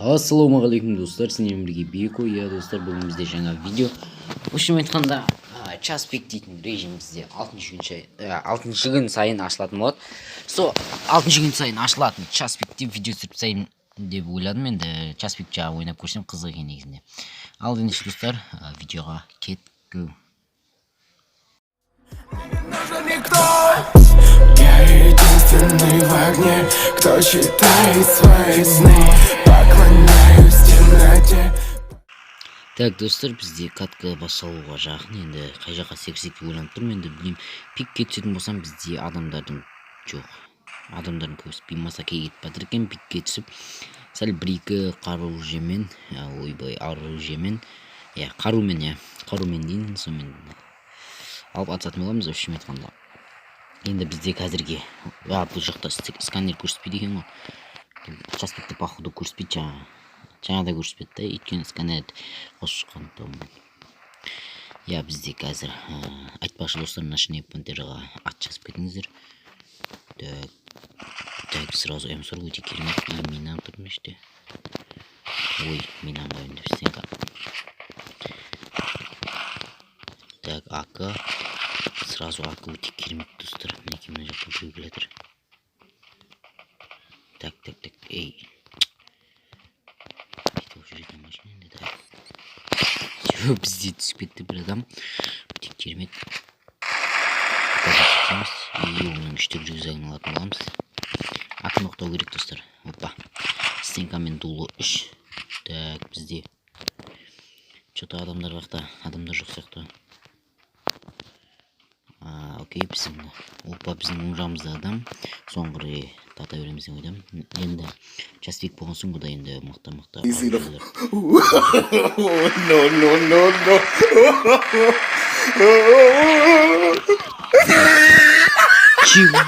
Ассалаумағалейкум, достар! Сіздермен бірге Беко. Иә, достар, бүгін бізде жаңа видео. В общем айтқанда, час пик дейтін режим бізде алтыншы күн сайын ашылатын болады. Сол алтыншы күн сайын ашылатын час пикте видео түсіріп тастайын деп ойладым. Енді час пик жағы ойнап көрсем, қызық екен негізінде. Ал ендеше, достар, видеоға кеттік. Нужен никто. Я единственный в огне, кто читает свои сны. Поклоняюсь темноте. Так, достар, бізде катка басталуға жақын. Енді қай жаққа секірсек деп ойланып тұрмын. Енді білмеймін, пикке түсетін болсам, бізде адамдардың жоқ, адамдардың көбісі Бимасакеге кетіп жатыр екен. Пикке түсіп, сәл бір екі қаружемен, ойбай, оружиемен, иә, қарумен, иә, қарумен дейін, сонымен алып атысатын боламыз. В общем айтқанда, енді бізде қазірге бұл жақта сканер көрсетпейді екен ғой. Час пикте, походу, көрсетпейді. Жаңа да көрсетпеді да, өйткені сканер қосып шыққан тұғын. Иә, бізде қазір, айтпақшы, достар, Ночной пантераға ат жазып кетіңіздер. Так, так, сразу М40 өте керемет. И мина тұр мына жерде. Ой, минаны қоямын деп стенка. Так, АК, сразу АК өте керемет, достар. Мінекей, мына жақта біреу келе жатыр. Так, так, так, ей, бүйтіп жүретін машина енді. Так, все, бізде түсіп кетті бір адам, өте керемет. Кетеміз и оның үштік рюкзагын алатын боламыз. Атын оқтау керек, достар. Опа, стенкамен дуло үш. Так, бізде че то адамдар жақта адамдар жоқ сияқты. Окей, біздің, опа, біздің оң жағымызда адам. Соңғы рет тарта береміз деп ойдамын. Енді час пик болған соң, бұда енді мықты мықты оружиелер. No, no, no, no. Чего?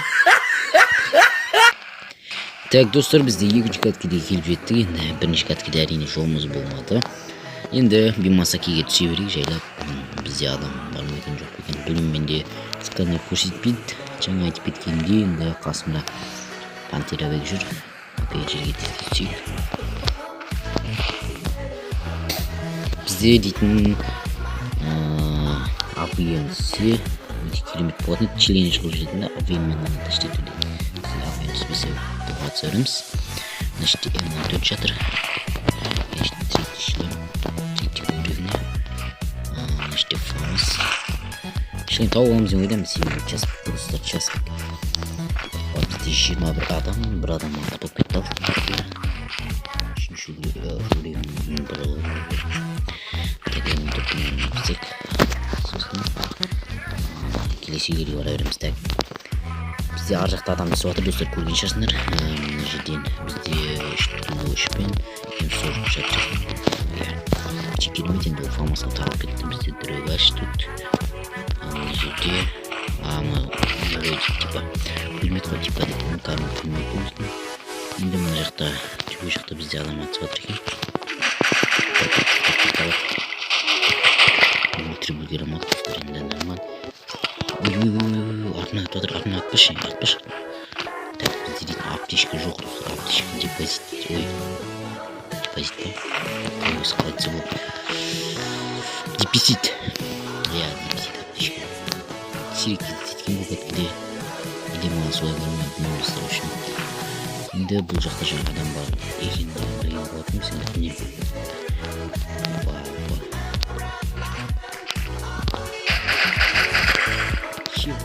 Так, достар, бізде екінші каткеде келіп жеттік. Енді бірінші каткеде, әрине, жолымыз болмады. Енді Бимасакиге түсе берейік жайлап. Бізде адам бар ма екен, жоқ па екен, білмеймін, менде сканер көрсетпейді. Жаңа айтып кеткендей, енді қасымда пантера бек жүр. Окей, жерге тез түсейік. Бізде дейтін АВМ түссе, өте керемет болатын еді. Челлендж қылып жүретін да, АВМ-мен ғана тащить етуде. Бізде АВМ түспесе, бұға түсіреміз. Мына жерде М14 жатыр. Мына жерде третий шлем, третий уровня. Мына жерде ФАМАС. Шлем тауып аламыз деп ойдамын, себебі час пик, достар, час пик. Ал бізде 21 адам, бір адам артық болып кетті. Ал үшінші уровень бір. Так, М14-пен істейік, сосын келесі үйге бара береміз. Так, бізде ар жақта адам түсіп жатыр, достар, көрген шығарсыңдар. Мына жерден бізде 3,3-пен М40 жатыр. Иә, өте керемет. Енді ол фамасқа тағылып кетті. Бізде дробаш тут. Мына жерде мынау вроде типа пулемет қой, типа деп, кәдімгі пулемет бұл біздің. Енді мына жақта, төбе жақта бізде адам атысып жатыр екен. Так, өлтіріп үлгере алмадық, достар, енді нормально. Ой, ой, ой, ой, артынан атып жатыр, артынан атпашы, атпашы. Так, бізде дейтін аптечка жоқ, достар, аптечка депозит, ой, депозит па, ой, өзі қалай айтса болады, дефицит, иә, дефицит аптечка сирек кездеседі екен бұл кәдімгідей. Или маған солай көрінеді, білмеймін, достар. В общем, енді бұл жақта жаңа адам бар екенін білген болатынбыз. Енді міне, опа, опа. Чего?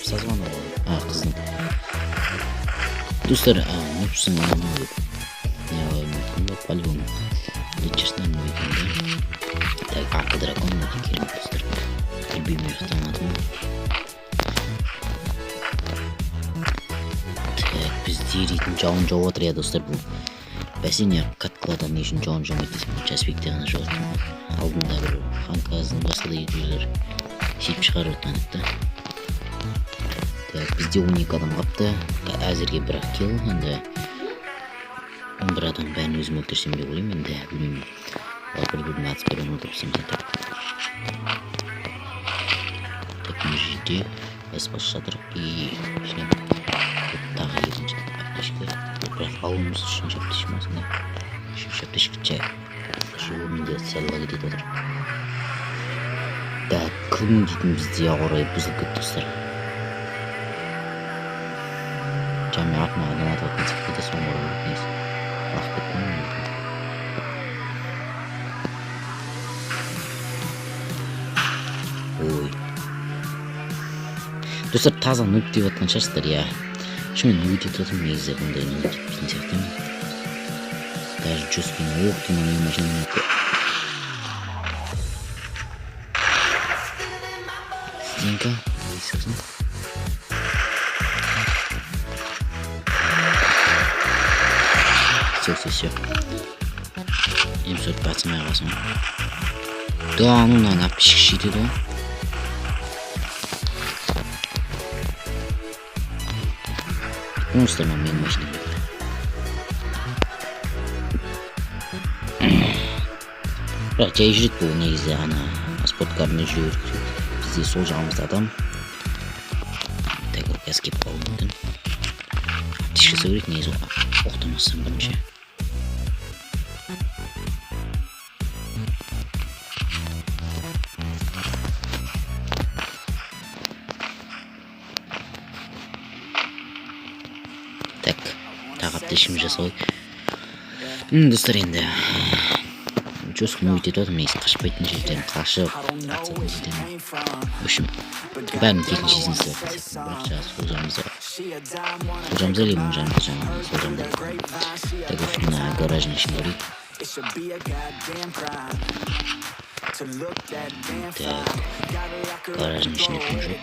Қып анау қыздың, достар, нупсың анау деп не, по-любому білетін шығарсыңдар не екенін да. Так, АК дракон өте керемет, достар, любимый автоматым. Так, бізде дейтін жауын жауып жатыр. Иә, достар, бұл бәсе, не, каткаларда не үшін жауын жаумайды десем, час пикте ғана жауады екен ғой. Алдында бір Ханказдың, басқа да ютуберлер сөйтіп шығарып жатқан еді да. Так, бізде 12 адам қалыпты әзірге, бір-ақ килл. Енді 11 адам, бәрін өзім өлтірсем деп ойлаймын. Енді білмеймін, олар бір біріне атысып, бір бірін өлтіріп тастамаса. Так, так, мына жерде эспас жатыр и шлем. Тағы екінші аптечка, бірақ алуымыз үшінші аптечка ма сонда? Үшінші. Аптечка жай. Чего, менде сәл лаги етіп отыр. Так, күн дейтін бізде ауа райы бұзылып кетті, достар. Жаңа мен артыма адам атып жатқан сияқты да, соңғы орын негізі. Лағып кеттім ғой мен. Ой. Достар, таза нуб деп жатқан шығарсыздар, иә. Шынымен нуб етіп жатырмын, негізі бұндай нуб етпейтін сияқтымын. Даже жесткий, ох ты, мына машина өтті. Стенка, сосын. Все, все, все. М40 батырмай қалсам. Да, ну мынаны аптечка жетеді ғой. Ну, достар, мына менің машинам кетті. Бірақ жай жүреді бұл негізі, ана спорткармен жүре береді. Бізде сол жағымызда адам. Так, ол қазір келіп қалуы мүмкін. Аптечка жасау керек негізі, оқтамастан бірінші. Так, тағы аптечкамыз жасау керек. Достар, енді жестко нубить етіп жатырмын негізі, қашпайтын жерден қашып, атысатын жерден. В общем, бәрін керісінше істеп жатқан сияқтымын. Бірақ жаңағы сол жағымызда, сол жағымызда или оң жағымызда, жаңағы сол жағымда. Так, в общем, мына гараждың ішін көрейік. Так, гараждың ішінде түн жоқ.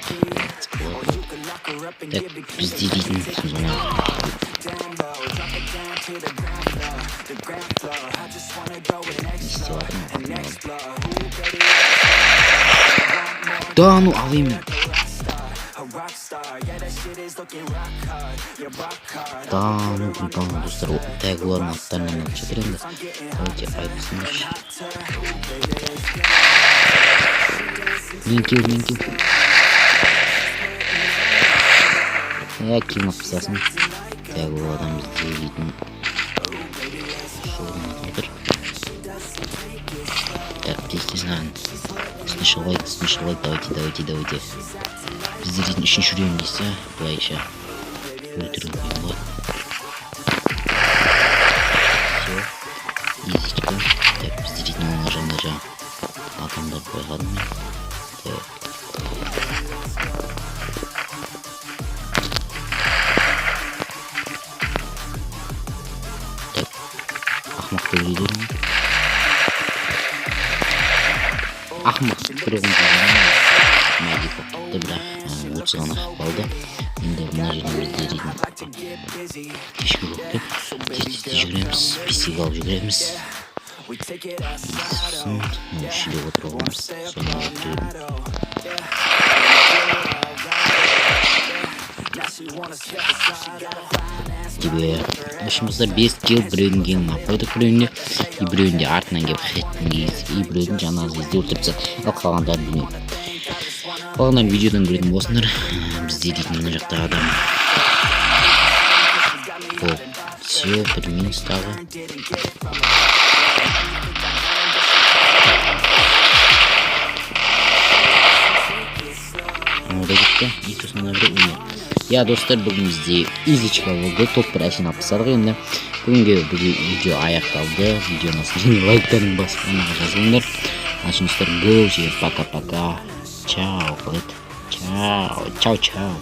Болады. Так, бізде дейтін зона. Не істеп жатырмын? Да, ну, алайын. Да, ну, да, достар, так, олардың аттарынан алып жатыр енді. Давайте айтсындаршы. Мен кел, мен кел. Ә, киім алып тастасын. Так, ол адам бізде дейтін отыр. Так, тез тез мынаны үстіне шығып алайық, үстіне шығып алайық, давайте, давайте, давайте. Бізде дейтін үшінші уровень десе, былайша өлтіру қиын болады. Все, изичка. Так, бізде дейтін оның жағында жаңа адамдар байқадым мен. Так. Так, ақымақ деп ойлаймын. Ақымақ біреудің мәдик болып кетті, бірақ 30 ғана ақ қалды. Енді мына жерден бізде дейтін ешкім жоқ деп тез тез тез жүгіреміз, писек алып жүгіреміз. Сосын осы жерде отырып аламыз. Соны алып жүремін. Тебе. В общем, достар, 5 килл, біреудің кеңін алып қойдық біреуіне, и біреуінде артынан келіп хеттің кигізіп, и біреудің жаңағы кезде өлтіріп тастады. Ал қалғандарын білмеймін. Қалғандарын видеодан көретін болсыңдар. Бізде дейтін мына жақта адам. О, все, бір минус тағы. Анау да кетті. И сосын ана біреу өлді. Я, достар, бүгін бізде изичка болды. Топ бір әшейін алып тастадық енді. Бүгінгі видео аяқталды. Видеоны астына лайктарын басып, анаға жазылыңдар. Ал достар, го, пока-пока. Чао, қалай еді? Чао, чао, чао.